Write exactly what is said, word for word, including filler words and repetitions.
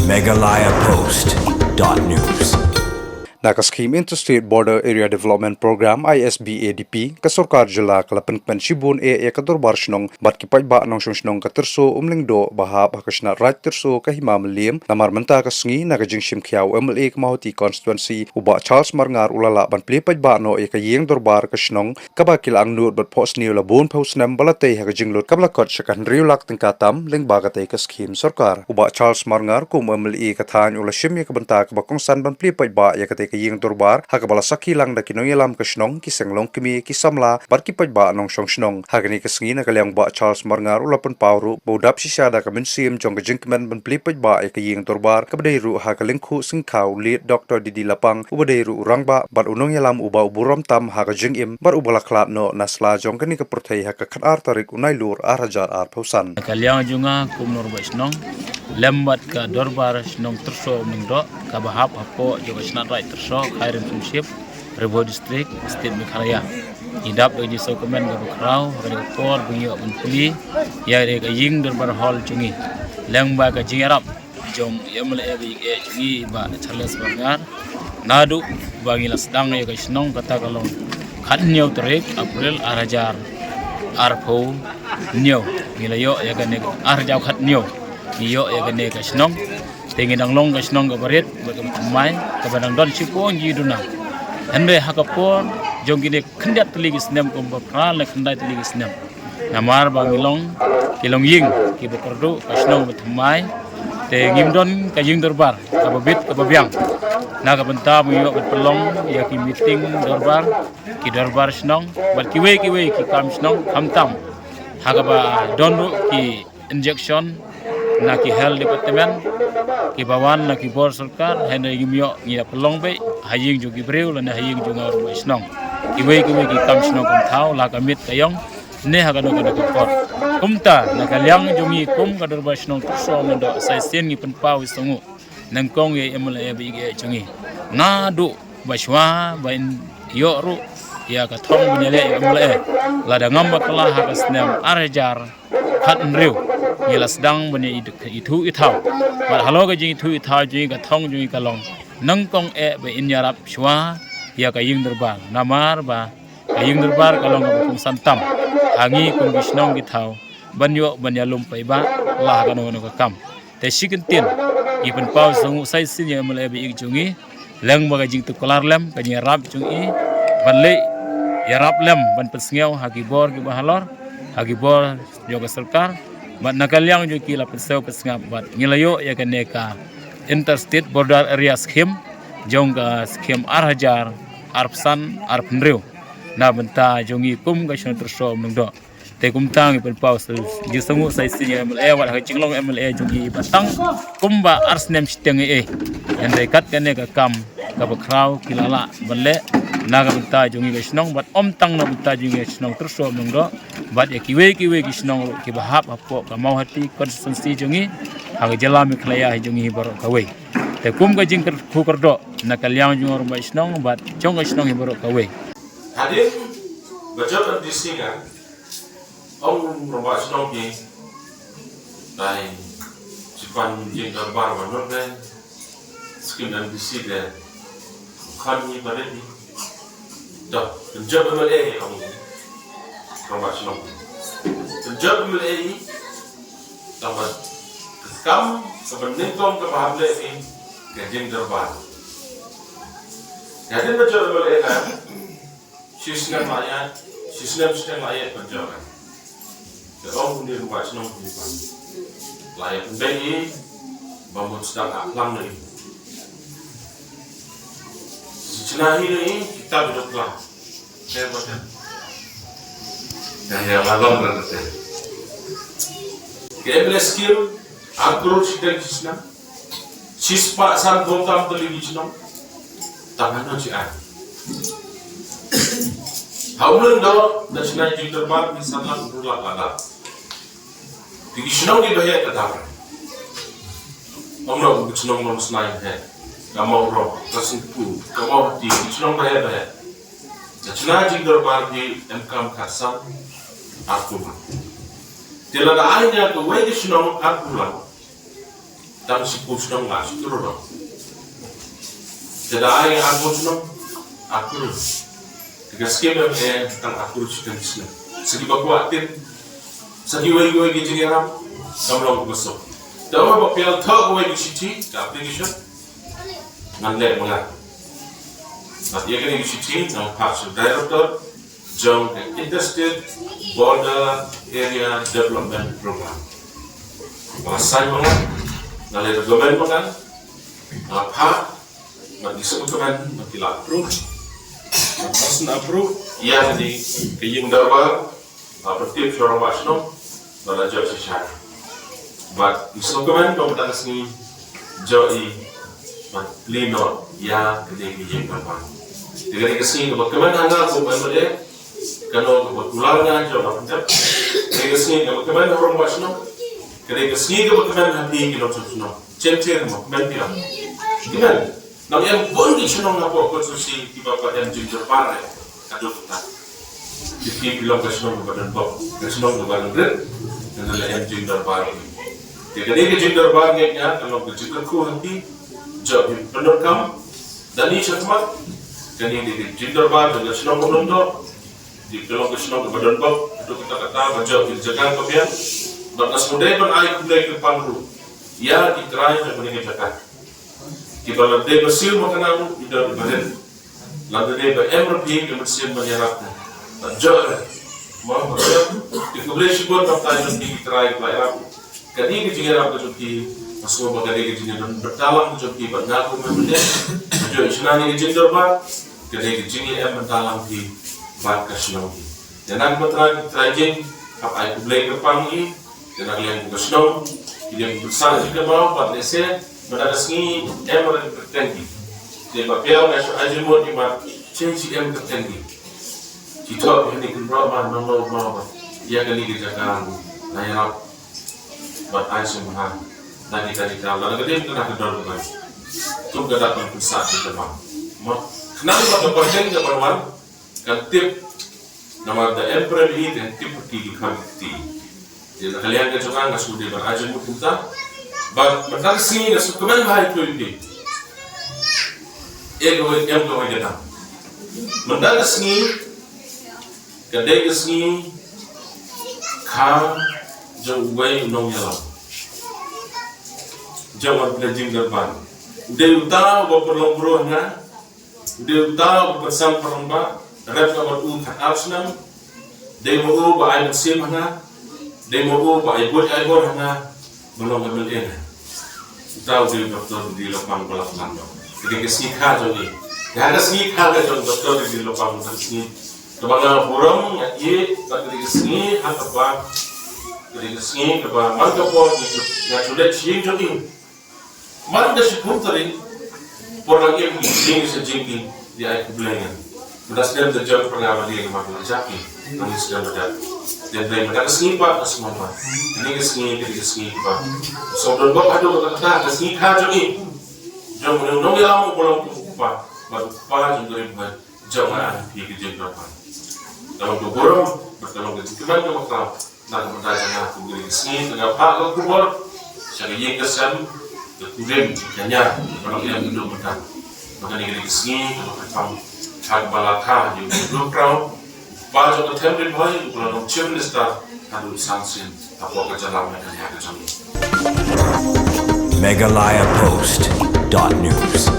Meghalaya Post dot news. Na ka skhim Interstate Border Area Development Programme, I S B A D P, ka sorkar jylla ka la pynkmen shibun eh ïa ka dorbar shnong bad ki paidbah nongshong shnong ka Tyrso Umlengdoh ba hap ha ka shnat Raid Tyrso ka Hima Mylliem. Namar mynta ka sngi na ka jingshim khia u M L A ka Mawhati Constituency, u Bah Charles Marngar, u la lah ban plie paidbah noh ïa ka ïing dorbar ka shnong kaba ki la angnud bad phohsniew la bun phew snem ba la tei ha ka jinglut kaba la kot sha ka hynriew lak tyngka tam lyngba katei ka skhim sorkar. U Bah Charles Marngar kum M L A ka thaiñ u la shim ïa ka bynta kaba kongsan ban plie paidbah ïa katei ka ïing dorbar ha kaba la sakhi lang da ki nongïalam ka shnong, ki seng longkmie, ki samla bad ki paidbah nongshong shnong. Ha kane ka sngi na ka liang u Bah Charles Marngar u la pynpaw ruh ba u dap shisha da ka mynsiem jong ka jingkmen ban plie paidbah ïa ka ïing dorbar kaba dei ruh ha ka lyngkhuh syngkha u Late Doctor D D Lapang uba dei ruh u rangbah bad u nongïalam uba u burom tam ha ka jingim bad uba la khlad noh na sla jong kane ka pyrthei ha ka khatar tarik u Nailur ar hajar arphew san. Ka liang jong nga kum u rangbah shnong lem bad ka dorbar shnong Tyrso Umlengdoh kaba hap hapoh jong ka shnat Raid Tyrso, Khyrim Township, Ri Bhoi District, State Meghalaya. Ngi dap da ka jingsngewkmen kaba khraw ha kane ka por ba ngi ïoh ban plie ïa ka ïing dorbar hall jong ngi lyngba ka jingïarap jong i M L A ba ïeit jong ngi, i Bah Charles Marngar. Naduh ba ngi la sdang ïa ka shnong kata ka long khathynñiew tarik April ar hajar arphew hynñiew. Ngi la ïoh ïa kane, ar hajar khathynñiew ngi ïoh ïa kane ka shnong. Te ngi dang long ka shnong kaba rit bad kaba thymmai, kaba dang don shibun ki duna. Hynrei ha ka por jong kine khyndiat tylli ki snem kumba phra ne khyndai tylli ki snem, namar ba ngi long ki longïing kiba kyrduh, ka shnong ba thymmai, te ngim don ka ïing dorbar kaba bit kaba biang. Na ka bynta ba ngi ïoh ban pynlong ïa ki meeting dorbar, ki dorbar shnong bad kiwei kiwei ki kam shnong, khamtam ha kaba don ruh ki injection na ki health department kiba wan na ki bor sorkar, hynrei ngim ïoh, ngi ïa pynlong beit ha ïing jong ki briew lane ha ïing jong u rangbah shnong. Kiwei kiwei ki kam shnong kumthaw la ka miet ka ïong ne ha kano kano ka por. Kumta na ka liang jong ngi kum ka dorbar shnong Tyrso Umlengdoh, sa shisien ngi pynpaw ïa i shnong, nyngkong ïa i M L A ba ïeit jong ngi, naduh ba shuwa ba in ïoh ruh ïa ka thong ban ïaleh ïa i M L A, lada ngam bakla ha ka snem ar hajar khathynriew, ngi la sdang ban ïa ithuh ithaw. Bad halor ka jingithuh ithaw jong ngi, ka thong jong ngi ka long, nyngkong eh ba in ïarap shuwa ïa ka ïing dorbar, namar ba ka ïing dorbar ka long kaba kongsan tam ha ngi kum ki shnong ki thaw ban ïoh ban ïalum paidbah la ha kano kano ka kam. Te shi kyntien ngi pynpaw sngewbha sa shisien ïa i M L A ba ïeit jong ngi, lyngba ka jingtuklar lem, ka jingïarap jong i, ban leh ïarap lem ban pynsngew ha ki bor kiba halor, ha ki bor jong ka sorkar. Bad na ka liang jong ki la pynsngew pynsngap bad ngi la ïoh ïa kane ka Interstate Border Area Scheme jong ka skhim ar hajar arphew san arphew hynriew na bynta jong ngi kum ka shnong Tyrso Umlengdoh. Te kumta ngi pynpaw sa, jingsngewbha sa shisien ïa i M L A, wat ha ka jinglong i M L A jong ngi ba tang kumba ar snem shiteng ei ei, hynrei kat kane ka kam kaba khraw ki la lah ban leh na ka bynta jong ngi ka shnong, bad ym tang na bynta jong ngi ka shnong Tyrso Umlengdoh, bad ïa kiwei kiwei ki shnong ruh kiba hap hapoh ka Mawhati Constituency jong ngi, ha ka jylla Meghalaya hi jong ngi hi baroh kawei. Te kum ka jingkyrkhu kyrdoh na ka liang jong u rangbah shnong bad jong ka shnong hi baroh kawei. Hadien ba jop M D C nga, ong u rangbah shnong hi, dei, shipan jingdorbar ba nud de, skim M D C de, kham ngi ba de ni. Dah, pynjop M L A hi, ong u rangbah shnong hi. Pynjop M L A hi, tang ba ka kam kaba nyngkong kaba hap leh hi ka jingdorbar. Hadien ba jop M L A nga, shi snem la ïaid, shi snem shiteng la ïaid ban jop. Te ong une u rangbah shnong hi ba la ïa pynbeit hi ba mut sdang ha phlang na i. Shi chna hi na i, kita ba dok la. Te ba te. Te ïa la long ran te. Ka M L A scheme ar klur shiteng shi snem. Shispah sanphew tam tylli ki shnong. Tang hano shi ai. Ha Umlengdoh da shna jingdorbar ki san lak hynriew lak lada. Ki shnong ki ba heh ka dap. Umlong ki shnong Nongsnai heh. Ka Mawrok, ka Singpu, ka Mawhati, ki shnong ba heh ba heh. Da shna jingdorbar ki em kam khatsan ar klur. Te lada ai ïa kawei ka shnong ar klur. Tang shiphew shnong la shi klur. Te da ai arphew shnong, arphew. Te ka skim em eh tang arphew shi tang shnong. Sa kiba kwah tip, sa kiwei kiwei ki jingïarap, kam long kaba suk. Te ong ba phi la thoh kawei ka shithi, ka application, ngan leh ma nga. Bad ïa kane ka shithi ngan phah sha u director jong ka Interstate Border Area Development Program. Nga la sign ma nga, nga la recommend ma nga, nga la phah, bad ngi sngewkmen ba ki la approve. Bad haba ki la approve, ïa kane ka ïing dorbar, ba pyntip sha u rangbah shnong ba la jop shisha. Bad ngi sngewkmen ba mynta ka sngi jop i, bad plie noh ïa kane ka ïing dorbar. Te kane ka sngi kaba kmen ha nga kum u M L A, kano kaba kular nga jong nga pyntip. Kane ka sngi kaba kmen ha u rangbah shnong, kane ka sngi kaba kmen ha phi ki nongshong shnong. Chen chen mo kmen phi ong. Kmen. Nang em bun ki shnong hapoh constituency kiba pat em jingdorbar eh. Ka duk ta. Ki ki long ka shnong kaba don bok, ka shnong kaba don rit. Kane la em jingdorbar. Te kane ka jingdorbar ngeit nga ka long ka jingkyrkhu ha phi. Jop phi pyndonkam da ni shakhmat. Kane ka jingdorbar jong ka shnong kaba don bok. Te ka long ka shnong kaba don bok. Ka duk kata kata ba jop phi jaka ka biang. Bad nga sngewdei ban ai khublei kyrpang ruh ïa ki trai jong kane ka jaka. Kiba la dei ba siew ba kynmaw ïa ki barit. Lada dei ba em ruh phi ka mynsiem ban ïarap, ban jop ruh. Mo, ki khublei shibun ba phi jong ki trai ba ïarap. Kane ka jingïarap ka jong ki, nga sngew ba kane ka jingïadon bynta lang ka jong ki bad nga kum u M L A. Jop shna kane ka jingdorbar, kane ka jingïa em bynta lang phi bad ka shnong phi. Te na ka bynta ki trai jong, hap ai khublei kyrpang ïa ki. Te na ka liang ka shnong, ki dei ban pynsah jingkynmaw bad lehse mynta ka sngi em ruh kyrteng ki. Te ba phi ong nga shu ai jingmut ïa ki, mat shen shi em kyrteng ki. Ki thoh ïa kine ki briew ma nong nong ma ba ïa kane ka jaka la ïarap bad ai sngewbha na kita kita, lada ka dei ka na ka dor ka ban, kum ka dak ban pynsah jingkynmaw. Mo, khnang ba ka pyrthei ka ban wan kan tip. Namar da em prem hi, da em tip ki ki kham ti. Te na ka liang ka jong nga, nga shu dei ban ai jingmut kumta. Bad mynta ka sngi nga shu kmen bha ïa phi. E kawei, em kawei ka dang. Mynta ka sngi ka dei ka sngi kha jong uwei u nongïalam jong ka pledging durban. U dei uta uba pynlong briew ha nga. U dei uta uba pynsan pynlong ba rep nga bad u khatar snem. Dei ma u ba ai mynsiem ha nga. Dei ma u ba ai buit ai bor ha nga. Ba long M L A nga. Uta u dei Doctor Didi Lopang ba la pynlong. Ka dei ka sngi kha jong i. Ka dei ka sngi kha ka jong Doctor Didi Lopang ka sngi. Kaba nga burom nga ïeit bad ka dei ka sngi ha kaba, ka dei ka sngi kaba man ka por nga ju leit sha ïing jong i. Man ka shiphew tarik por la im ki jing sa jing ki di ai khublei nga. Mynta snem da jong pyrnga ba dei nga ma la jap ki. Nang snem ba jap. Dei dei mynta ka sngi ba ka sngi ba. Kane ka sngi, kane ka sngi ba. So don bok haduh kata kata ka sngi kha jong i. Jong u nongïalam u ba long u kpa. Ba u kpa jong ka ri ba. Jong nga phi ka jingkyrpang. Ka long ka burom, bad ka long ka jingkmen kaba khraw. Na ka bynta jong nga kum kane ka sngi, nga phah ka khubor sha ka ïing ka sem, ka kurim ka ñiar, ka long ïa ka dum ka. Ba kane ka sngi kaba kyrpang ha kaba la kha ïa u dum khraw, ba jong ka them Ri Bhoi, u la long Chief Minister haduh san sien hapoh ka jylla Meghalaya ka jong ngi. Meghalaya Post dot news.